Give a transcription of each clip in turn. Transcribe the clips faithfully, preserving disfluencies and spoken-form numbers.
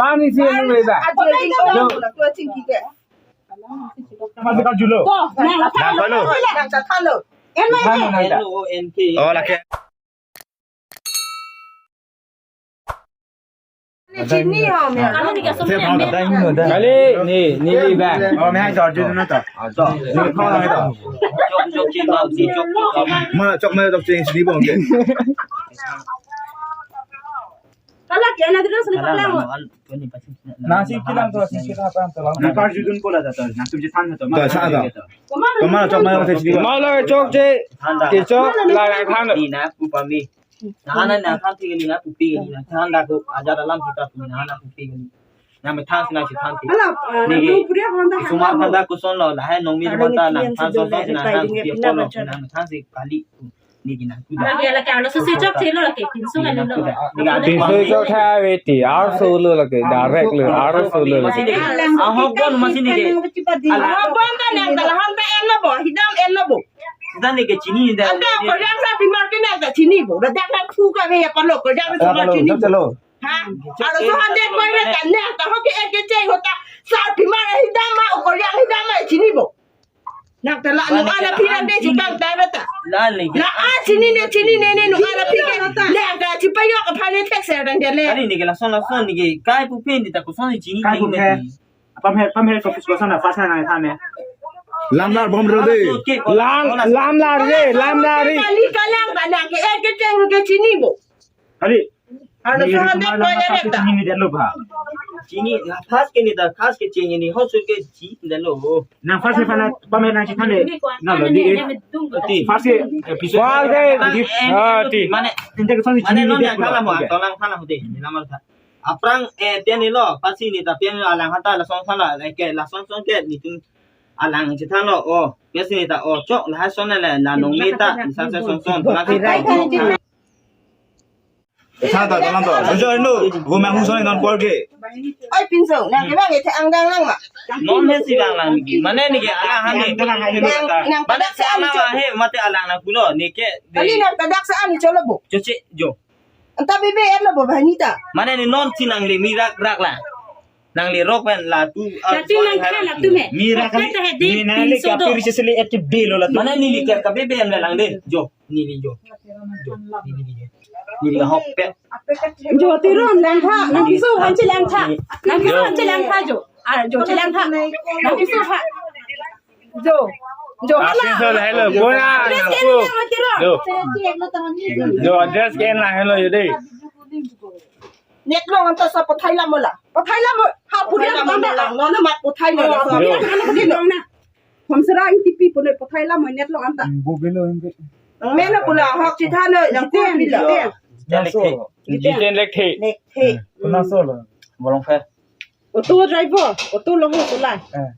Pani si anu le da. Lo. Masih kan julo. Nang palo. N O N K. Oh, lake. Chini ho, me. Kali ni, ni, ni, ba. Oh, me hai jor jor na to. Ni kho na to. Chok, chok, chok, chok, chok. Ma, chok ma chok chini bong ke. Kala kya na dilo sini pala ho. Nasi kilang to, nasi kilang to. Na par judun ko la to. Na tum je than to. To, sa to. Koma chok ma chok chini bong. Ma la chok je. Ke chok la la than. Ni na pu pa mi. Nahana nang than thik ni na pupi ni na than da ko ajar alam kita pu nahana pupi ni. Na me than sina si than thik. Hala, ah, ni nang ke tu pria honda sumar handa ko son lo la hai nong mi ada mata nang than son son sina nang pupi ko lo na me than si kali ni ki nang kuda. Ala ke ala ke arloso si chok chelo la ke pinso kali lo. Pinso chok tha ve ti arloso lo la ke direct lo arloso lo la ke. Ahok bon masi ni ke. Ahok bon ta nang ta la han ta en lo bo hidam en lo bo. Dan ni ke chini ni da. Anta Korean sa pimar ke na ta chini bo. Da dak nang thu ka ve ya palo Korean sa pimar chini bo. Ha? Aro so hande koi na ta ne ta ho ke ek ke cheng hota. Sa pimar hidam ma Korean hidam ma chini bo. Nak ta la no ala phi na de chikang ta na ta. La ni ke. La a chini ne chini ne ne no ala phi ke. Ne ka chipayo ka phane thek ser dan de le. Ani ni ke la son la son ni ke kai pu phe ni ta ko son ni chini. Kai pu phe. Pam he, pam he ko pus ko sana pas na na than ne. Lamlar bom ro de. Lam, lamlar de, lamlar de. Kali kalang ba nang ke ek ke cheng ke chini bo. Kali. Aro so hande koi na ta. Chini ni de lo ba. Chini, khas ke ni ta, khas ke chini ni ho su ke chini de lo. Nang pas ni pana pam he nang chithan de. Na lo di. Ti. Pas ke episode. Pas ke. Ah, ti. Mane, tinte ke son ni mane chini no ni de. Kala mo, to lang kala mo de. Ni lamar tha. Aphrang, eh, pian ni lo, pasi ni ta pian ni alang hata la son son la, eh, ke la son son ke ni tung alang chithan lo, oh, pian si ni ta, oh, chok, la son la, la nong ni ta, ni san son son, la si ta, oh, sa ta, ta lang to, so jo no, wo mang hung son non por ke. Oi, pinso, nang ke bang ite angdang lang ma. Non he si bang lang ni, mane ni ke alang han ni. Nang, nang mane padak si sa alam ni cho. He, mate alang na kulo, ni ke. Kali nang padak sa ani cholo bo. Choche, jo. Anta bebe er lo bo bani ta. Mane ni non si nang le mi rak rak la. Nang le rok pen la tu. Kati nang kha la tu me. Mi rak kali. Kata he de, ni nang le pinso ka do. Piri sesele et ke belo la tu. Mane ni le ka bebe em lang de. Jo, ni le jo. Jo, ni le jo. Ni le hop pe. Jo tiron lang tha. Nang piso han chi lang tha. Nang piso han chi lang tha jo. Ah, jo chi lang tha. Nang piso tha. Jo. Jo, hala. Asin sol hello, kona address na ke ko. Lang tiro. Jo. Jo, address ke na hello yo de. Net long anta sa pathai lam la. Pathai lam ha puri lam anta. Lang no na mat pathai lam. Oh, puri lam anta. Hom sera ing tipi puno pathai lam net long anta. Bo belo ing. Mena pula hok chithano yang ko pila. Jiten, jiten. Jiten Lekthe. Lekthe. Kona sol. Bolong phe. Auto driver, auto long he tulai. Eh.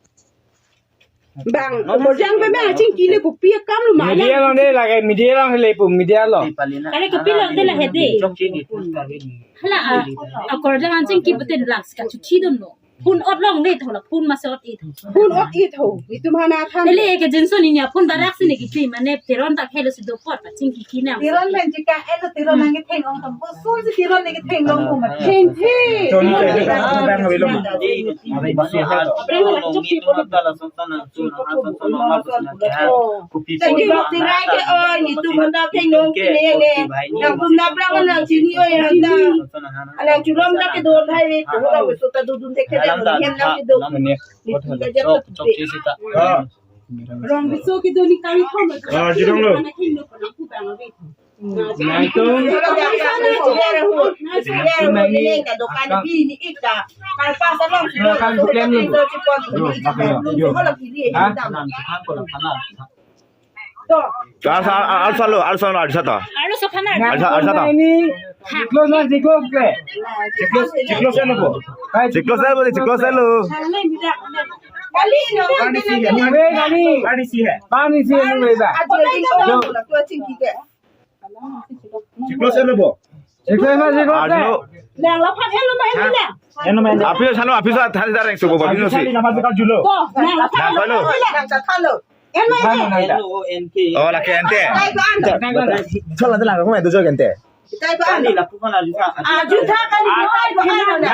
Bang, korjang pe bang chingki le kopi akam lo ma. Media long de lake, media long le pu, media long. Kali kopi long de la he de. Hala, a, a korjang chingki pute laks ka chuthi dun lo. Phun ot long le thola, phun masi ot it. Phun ot it ho. Itum hana than. Ele ke jinso ni nya phun barak si ne ki mane teron tak helo si do pot pa chingki ki na. Teron men jika elo teron nang theng ong tam ko sun si teron nang theng long ko ma. Theng the. Choni to elo ka bang ave long. Tadi bak tirai ke oi, ni tu manda theng long kine ne. Yang tum naplang nang chini oi handa. Alang chulom dak ke do thai ko la so ta dudun thek ke hem dak ke do. Chok, chok, chisi ta. Rong biso ke do ni kami khom. Ah, jirong lo. Naitung. Kan bukan lo. Ha? Arsa, arsa lo, arsa lo, arsa ta. Arsa, arsa ta. Ini, ciklo na, ciklo ke. Ciklo, ciklo sa na po. Ciklo sa lo, ciklo sa lo. Kali no. Pani si hai. Pani si hai. Pani si hai, pani si hai. Lo. Ciklo sa lo bo. Ciklo sa, ciklo sa. Arsa lo. Lang laphan elo ma elo lang. Eno main. Api sa lo, api sa thari dareng subo, api sa si. Nama julo. Ko, lang laphan elo. Lang sa thalo. N O N K. Oh, lake ente. Kai ko an. Chola de lang ko me do jo ente. Kai ko an. Kali lapu kan aju tha. Aju tha kali kai ko an.